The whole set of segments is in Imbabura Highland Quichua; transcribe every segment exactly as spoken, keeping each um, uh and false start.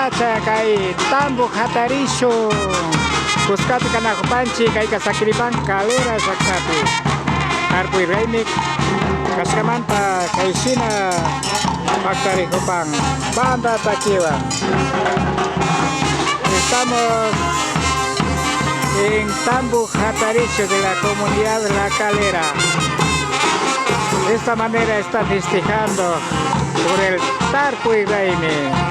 Kay tambo jatarishu kuskata kanajupanchi, kayka Sacripán Calera llaktapi. Tarpuy raymi kashkamanta kayshina paktarijupan banda takiwan. Estamos en Tambo Jataricho de la comunidad La Calera. De esta manera está festejando por el Tarpuy Raymi.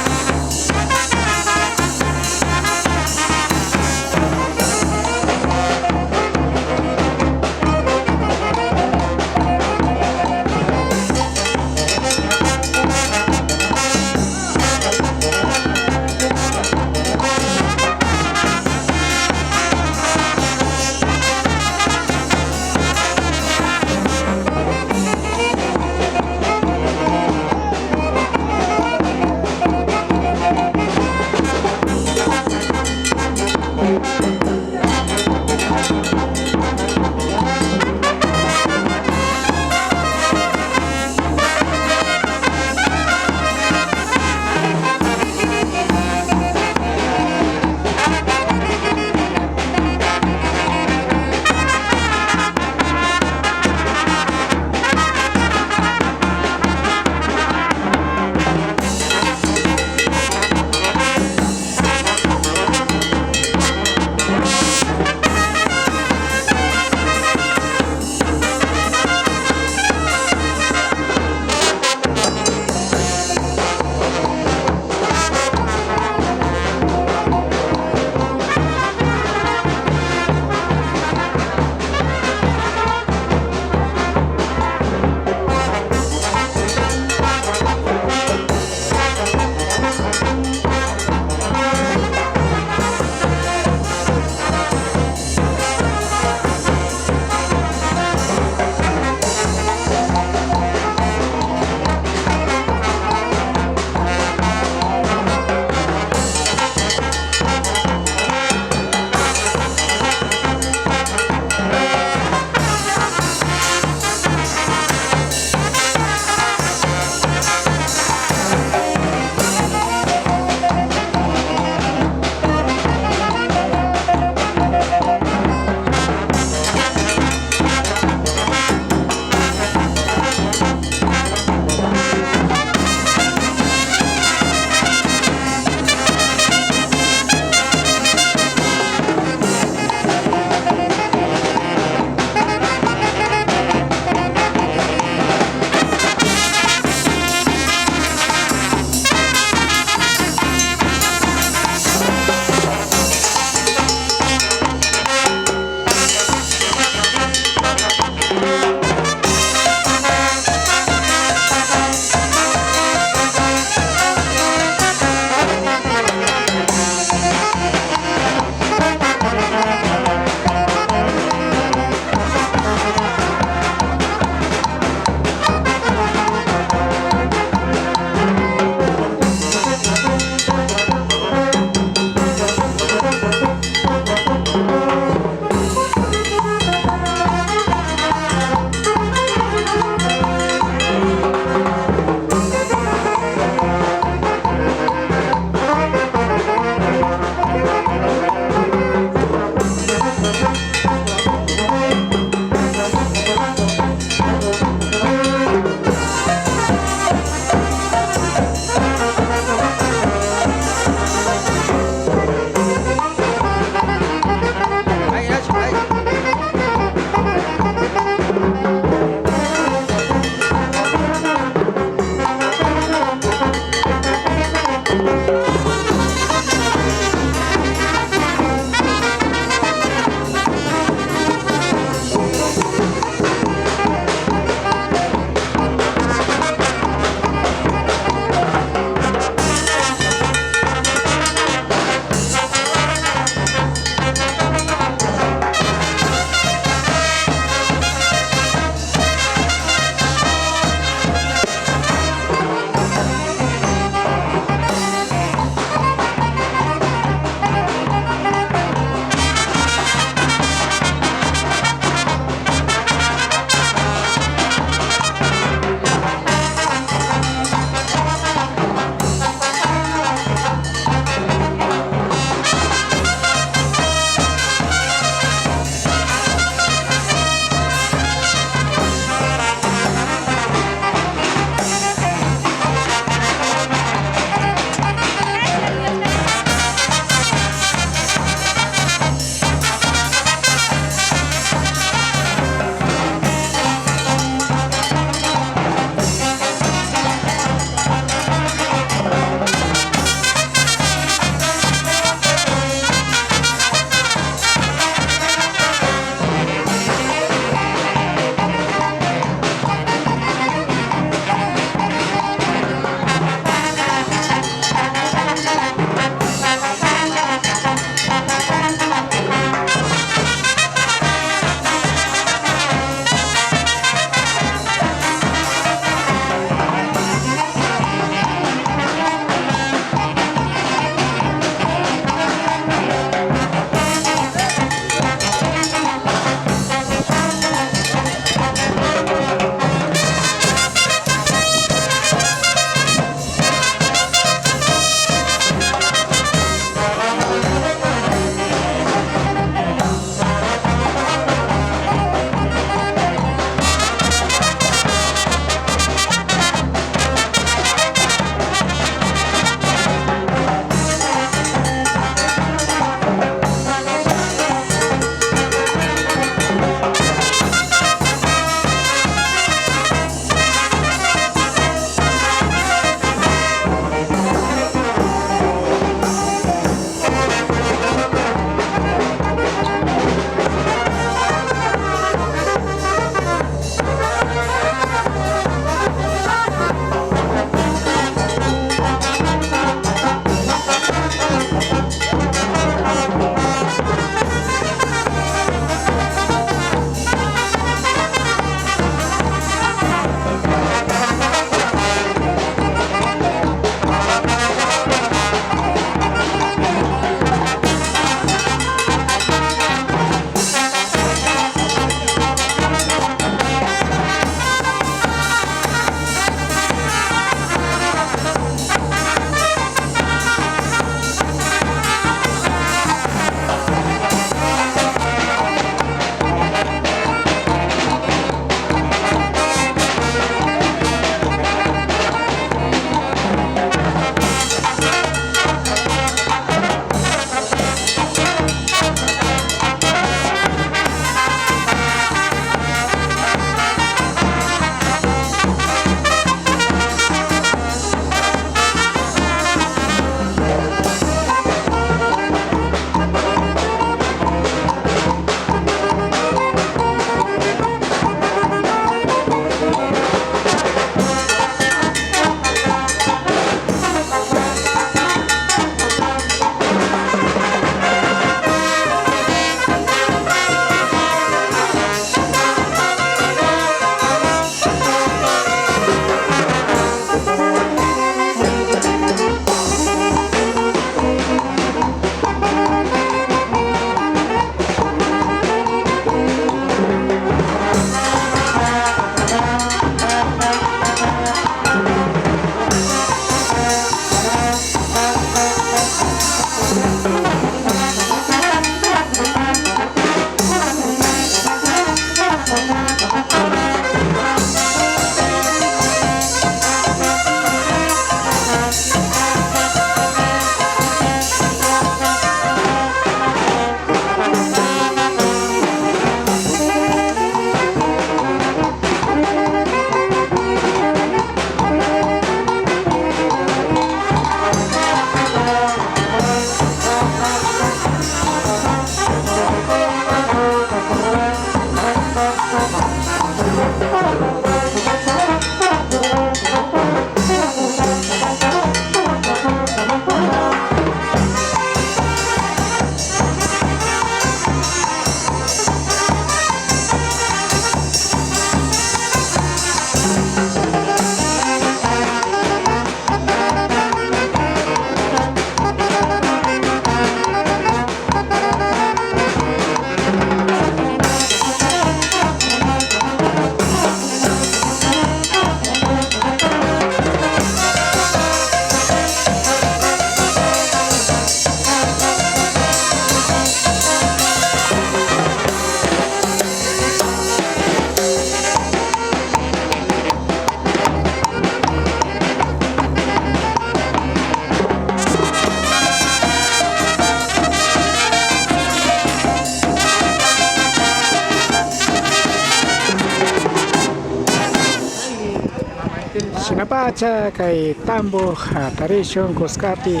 Pacha kay tambo hatarishun kuskapi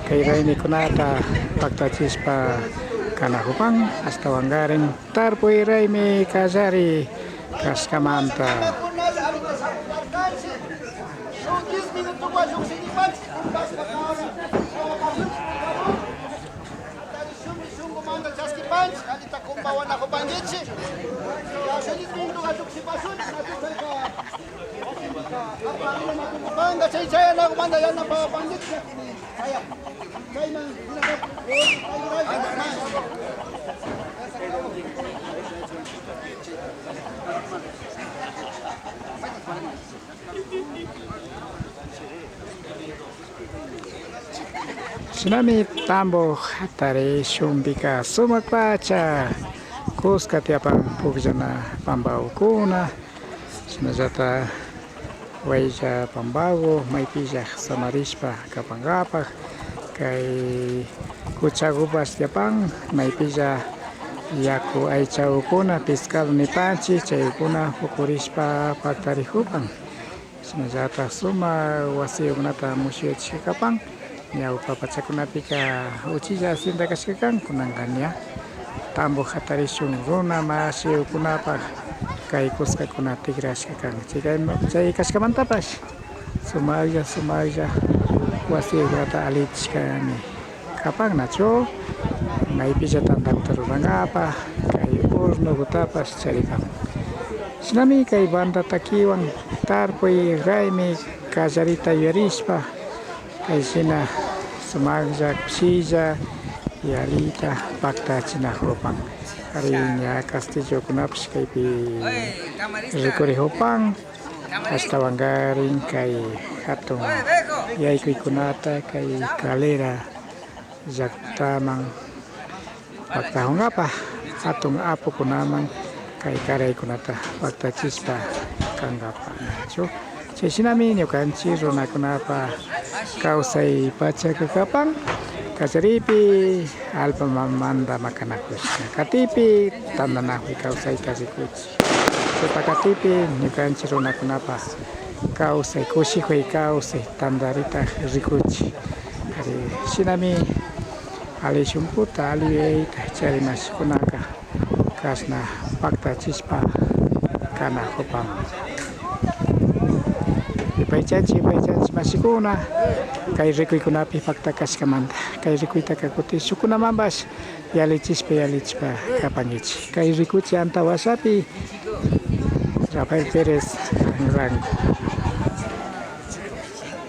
kay raymikunata paktachishpa kanakupan, ashtawankarin tarpuy raymi kallari kashkamanta. Shunkumanta chaskipanchik, allita kumpawanakupankichik. Feliz domingo, llukshipasunchik, nachu chayka. Panga chay chayanakumanta yanapawapankichik. Chayman, Shinami tambo hatarishunpika sumak pacha kuska tiyapan, pukllana pambawkuna, shinallata waylla pambaku maypilla samarishpa kapankapak, kay kuchakupash tiyapan maypilla yaku aychakuna, pescado nipanchik, chaykuna pukurishpa paktarikupan. Shinallata sumak wasiyukunata mushuyachishka kapan. Ñawpa pachakunapika uchilla hacienda kashka kan, kunanka ña tambo hatarishun runa mashiyukunapak kay kuskakuna tikrashka kan. Chay, chay kashkamantapash sumaklla, sumaklla wasiyukunata allichishkami kapan nachu, maypilla tantakuta rurankapak, kay hornokutapash charipan. Shinami kay banda takiwan tarpuy raymi kallarita yuyarishpa, kay shina sumaklla, kushilla, yallita paktachinakupan. Ari ña castillokunapash kaypi rikurikupan, ashtawankarin kay hatun yaykuykunata kay calera llaktaman paktakunkapak, hatun apukunaman kay karaykunata paktachishpa kankapak, nachu. Chay shinami ñukanchik runakunapak kawsay pachaka kapan, kallaripi allpa mamanta makanakushka, katipi tantanakuy kawsayta rikuchik. Chaypak katipi ñukanchik runakunapak kawsay, kushikuy kawsay tantarita rikuchik. Ari, shinami alli shunkuta, alli yuyayta chari mashikunaka kashna paktachishpa kanakupan. Yupaychanchik, yupaychanchik mashikuna, kay rikuykunapi pakta kashkamanta. Kay rikuytaka kutin shukkunamanpash yallichishpa, yallichishpa kapankichik. Kay rikuchik antawashapi Rafael Pérez Anrango.